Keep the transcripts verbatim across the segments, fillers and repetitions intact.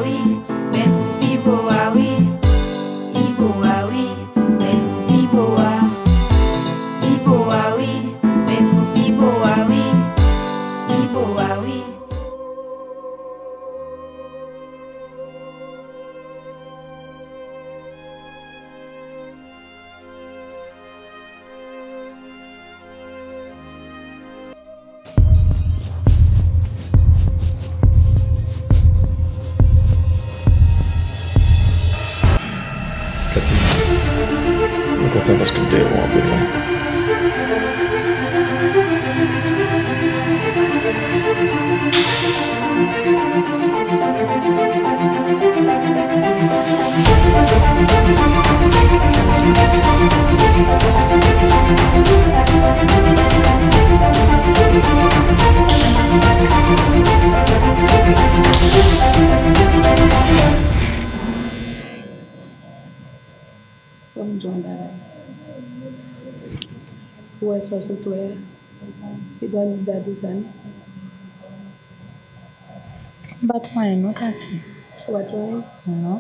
Wi, men tou pi bo a wi. Pi bo a wi, men tou pi bo a. Pi bo a wi, men tou pi bo a wi. Pi bo a wi. Katy, mwen kontan paske m te wè w anpil wi. Ban m di w yon bagay. Ou wè sa w sot wè a? Li pa di Dadou sa non. M pa t wè anyen non, Katy. Ou pa t wè anyen? Non.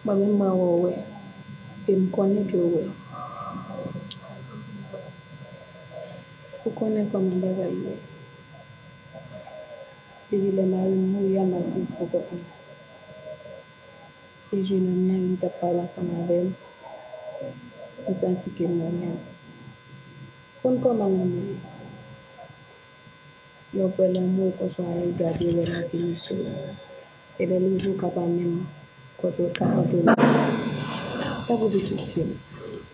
Mwen menm mwen wè w wè. E m konnen ke w wè. Ou konnen kòman bagay yo ye. Depi lè mari m mouri a, m ap viv pou kòt mwen. E jennonm nan, li t ap pale ansanm avè m. M santi ke m renmen l. Konn kòman lanmou ye. Lè w pè lanmou, ou konsa w al gade wè l ap vini sou ou. E lè l rive, ou ka pa menm kote w ka antre nan. Tankou pitit fi m,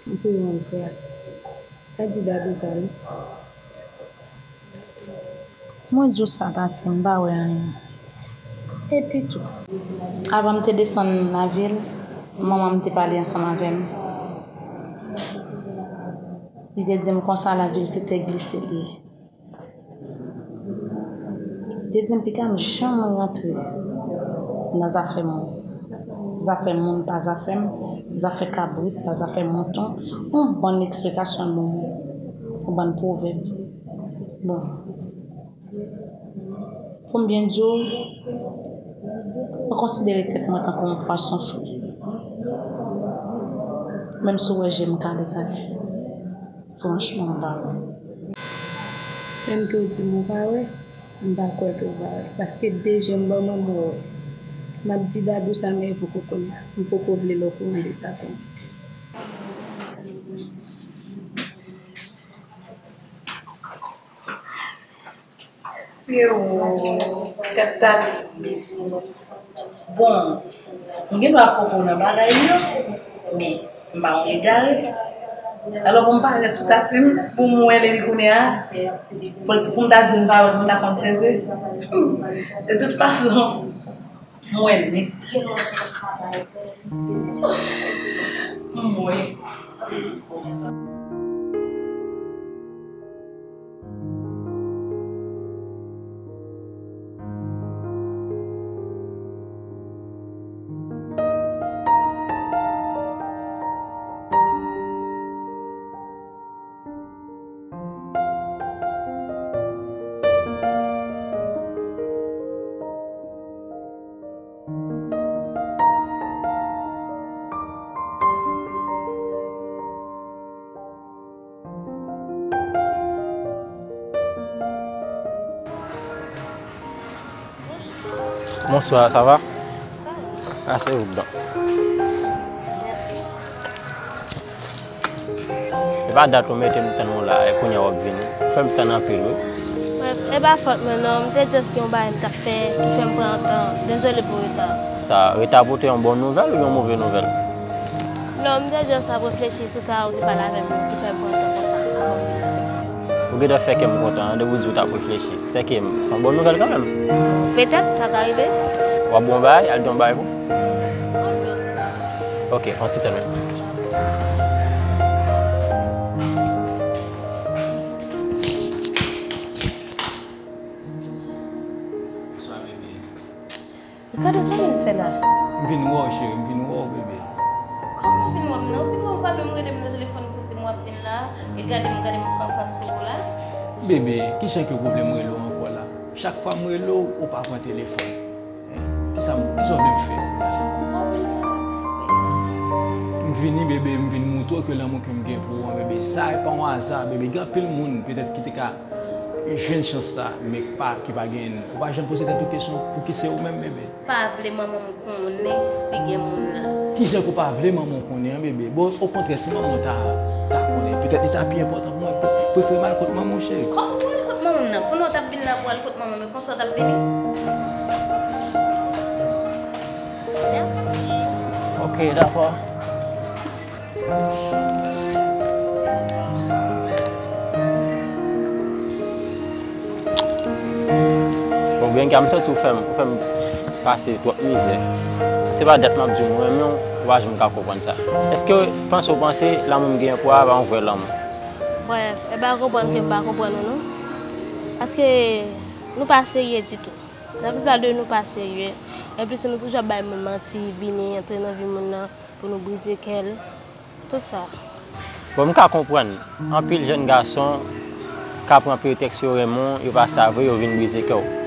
m priye w yon gras. Pa di Dadou sa non. Mwen di w sa, Katy, m pa wè anyen. Epi tou, avan m te desann lavil, manman m te pale ansanm avè m. Li te di m konsa lavil se tè glise li ye. Li te di m pita m janm rantre nan zafè moun. Zafè moun pa zafè m, zafè kabrit pa zafè mouton. Yon bann eksplikasyon l ban mwen, yon bann pwovèb. Bon. Pou m byen di w, mwen konsidere tèt mwen tankou yon pwason fri. Menm si w wè je m kale, Katy, franchman, m pa wè. Menm ke w di m ou pa wè, m pa kwè ke w pa wè. Paske de je m ban mwen, m wè w. M ap di Dadou sa, men e poko kounye a. M poko vle l okouran de sa kounye a. Se ou, Tata di mesi. Bon, m gen dwa poko nan bagay yo, men m pa yon egare. Alò pou m parèt sou Tati m, pou m wè l epi kounye a, pou, pou m ta di l m pa wè, pou m ta konn se vre. De tout fason, m wè nèt. M wè. Bonswa, sa va? Aseye w donk. E pa dat ou mete m tann ou la, e kounye a w ap vini. Ou fè m tann anpil, wi. Bref, e pa fòt mwen non, m te just gen yon bagay m t ap fè ki fè m pran tan. Dezole pou reta. Sa, reta pou te yon bon nouvèl oubyen yon move nouvèl? Non, m te just ap reflechi sou sa ou te pale avè m ki fè m pran tan konsa avan m vini. Ou gentan fè kè m kontan, an, depi w di w t ap reflechi. Fè kè m, se yon bon nouvèl kanmenm. Petèt, sa ka rive. W ap bon bagay, al di yon bagay pou. Ok, fè yon ti tann wi. Bonswa, bebe. Ricardo, sa w vin fè la? M vin wè w, cheri, m vin wè w, bebe. Kòman w vin wè m nan? W vin wè m, w pa menm rele m nan telefòn pou di m w ap vin la, e gade m, gade m pran tan sou ou la. Bebe, kijan ke w vle m rele w ankò la? Chak fwa m rele w, ou pa pran telefòn. Hein? Kisa m, kisa w vle m fè kounye a? Sa w vle m fè, m ap fè. M vini, bebe, m vin montre w ke lanmou ke m gen pou ou an, bebe. Sa e pa yon aza, bebe. Gen anpil moun, petèt, ki te ka jwenn chans sa, men ki pa, ki pa genyen l. Ou pa janm poze tèt ou kesyon, pouki se ou menm, bebe? Pa vle manman m konnen si gen moun la. Kijan ke w pa vle manman w konnen an, bebe? Bon, okontrè, si manman w ta, ta konnen, petèt li ta pi enpòtan pou mwen. Prefere m al kot manman w, cheri. Kòman pou al kot manman m nan? Kounye a w t ap vin la pou al kot manman m, e konsa w t ap vini? Mèsi. Ok, dakò. Bon, Bianca, m santi ou fè m, ou fè m pase twòp mizè. Se pa dat m ap di w, mwen renmen w, ou pa janm ka konprann sa. Èske w panse, w panse lanmou m genyen pou ou a pa yon vrè lanmou? Brèf, e pa konprann ke m pa konprann ou non. Paske nou pa serye ditou. Laplipa de nou pa serye. Anplis, nou toujou ap bay moun manti, vini antre nan vi moun nan pou nou brize kè l. Tout sa. Bon, m ka konprann. Anpil jèn gason ka pran pretèks yo renmen w, yo pa sa vre, yo vin brize kè w.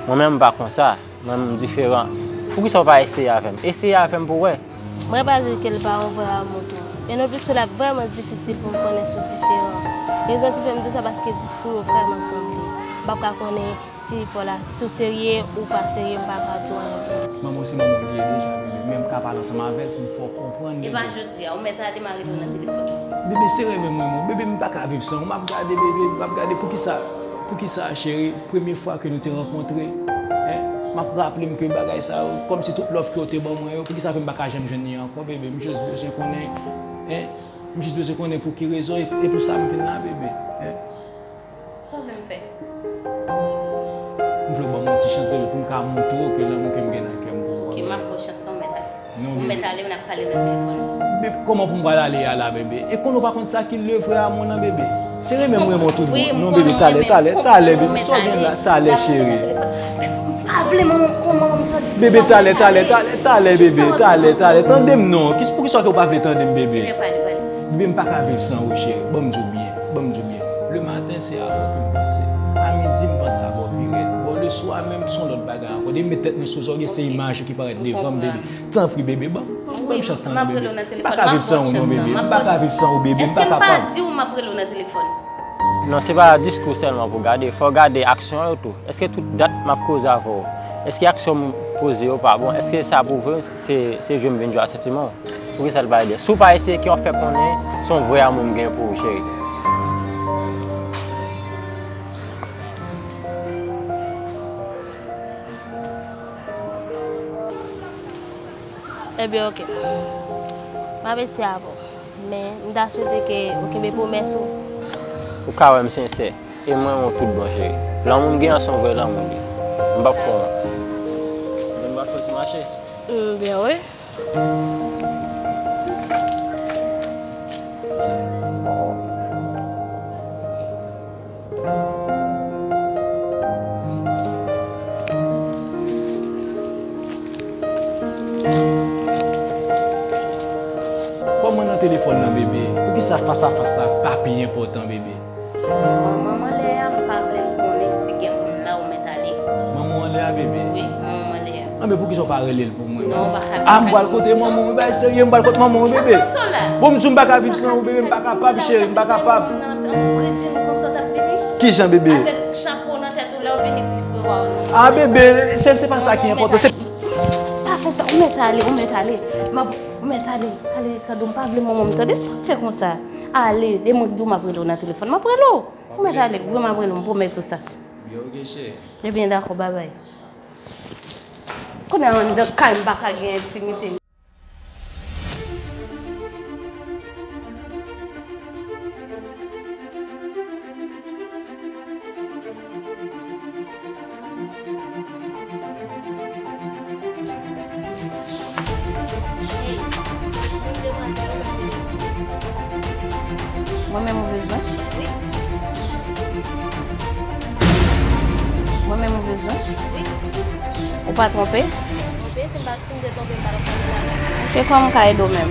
Mwen menm, m pa konsa. Mwen menm, m diferan. Poukisa w pa eseye avè m? Eseye avè m pou w wè. Mwen pa di ke l pa yon vrè amou tou. E non plis, l ap vrèman difisil pou m konnen si w diferan. Rezon ki fè m di w sa, paske diskou yo vrèman sanble. M p ap ka konnen si fò la, si w serye ou pa serye, m pa ka di w anyen. Manman w se manman w li ye deja, bebe, men m ka pale ansanm avè l pou m fè w konprann, bebe. E pa jodi a, ou mèt ale, m a rele w nan telefòn. Bebe, se renmen m renmen w. Bebe, m pa ka viv san ou. M ap gade, bebe, m ap gade poukisa, poukisa, cheri, premye fwa ke nou te rankontre, en, m ap raple m ke bagay sa yo, kòmsi tout love ke w te ban mwen yo, poukisa ke m pa ka janm jwenn li ankò, bebe? M jis bezwen konnen, en, m jis bezwen konnen pou ki rezon, e, e pou sa m vin la, bebe, en. Sa w vle m fè? M vle w ban m yon ti chans, bebe, pou m ka montre w ke lanmou ke m gen nan kè m pou ou. Ok, m ap ba w chans sa, ou mèt ale. Non, bebe. Ou mèt ale, n ap pale nan telefòn. Bebe, kòman pou m pral ale a la, bebe? E konnen w pa konn sa ki le vrè amou nan, bebe. Se renmen m renmen w tout bon. Non, bebe, talè, talè, talè, bebe. Sa w gen la, talè, cheri. M pa vle manman, kòman m tande sa. Bebe, talè, talè, talè, talè, bebe, talè, talè. Tande m non. Kis-, poukisa ke w pa vle tande m, bebe? Ebyen, pale, pale. Bebe, m pa ka viv san ou, cheri. Ban m di w byen, ban m di w byen. Le maten, se avè w ke m panse. A midi, m panse avè w pi rèd. Bon, le swa menm, se yon lòt bagay ankò. Depi m met tèt mwen sou zòrye, se imaj ou ki parèt devan m, bebe. Tanpri, bebe, ban m, ban m chans lan non, bebe. M pa ka viv san ou non, bebe. M pa ka viv san ou, bebe. M pa kapab. Èske m pa di w m ap rele w nan telefòn? Non, se pa diskou sèlman pou gade. Fò w gade aksyon yo tou. Èske tout dat m ap koze avè w, èske aksyon m poze yo pa bon? Èske sa pwouve se, se jwe m vin jwe a santiman w? Poukisa l pa ede? Si w pa eseye, kè w fè konnen se yon vrè amou m gen pou ou, cheri. Ebyen, oke. M ap eseye avè w. Men, m ta swete ke ou kenbe pwomès ou. Ou ka wè m sensè. E mwen, mwen tout bon, cheri. Lanmou m gen an se yon vrè lanmou li. M p ap fè w wont. Men m p ap fè w ti mache. M byen, wi. Kòman nan telefòn nan, bebe? Poukisa fas a fas la pa pi enpòtan, bebe? Bon, manman lè a, m pa vle l konnen si gen moun la, ou mèt ale. Manman w anlè a, bebe? Wi, manman w anlè a. Anben, poukisa w pa rele l pou mwen? Non, ou pa ka. A, m pral kote manman w, bay serye, m pral kot manman w, bebe. Sa k pase w la? Bon, m di w m pa ka viv san ou, bebe, m pa kapab, cheri, m pa kapab. Ou redi m konsa w t ap vini? Kijan, bebe? Avèk chapo nan tèt ou, lè w vini pou frè w a, non. A, bebe, se, se pa sa ki enpòtan, se. Pa fè sa, ou mèt ale, ou mèt ale. M ap, ou mèt ale, ale, tande, m pa vle manman m tande, sa w fè konsa? Ale, e mwen k di w m ap rele w nan telefòn, m ap rele w. Ou mèt ale, wi, m ap rele w, m pwomèt ou sa. Byen, oke, cheri. Ebyen, dakò, babay. Kounye a anndan kay m pa ka gen entimite. Mwen menm ou bezwen? Wi. Mwen menm ou bezwen? Wi. Ou pa twonpe? Twonpe, si m pa, si m te twonpe, m pa t ap pale la. Se kòman m ka ede w menm?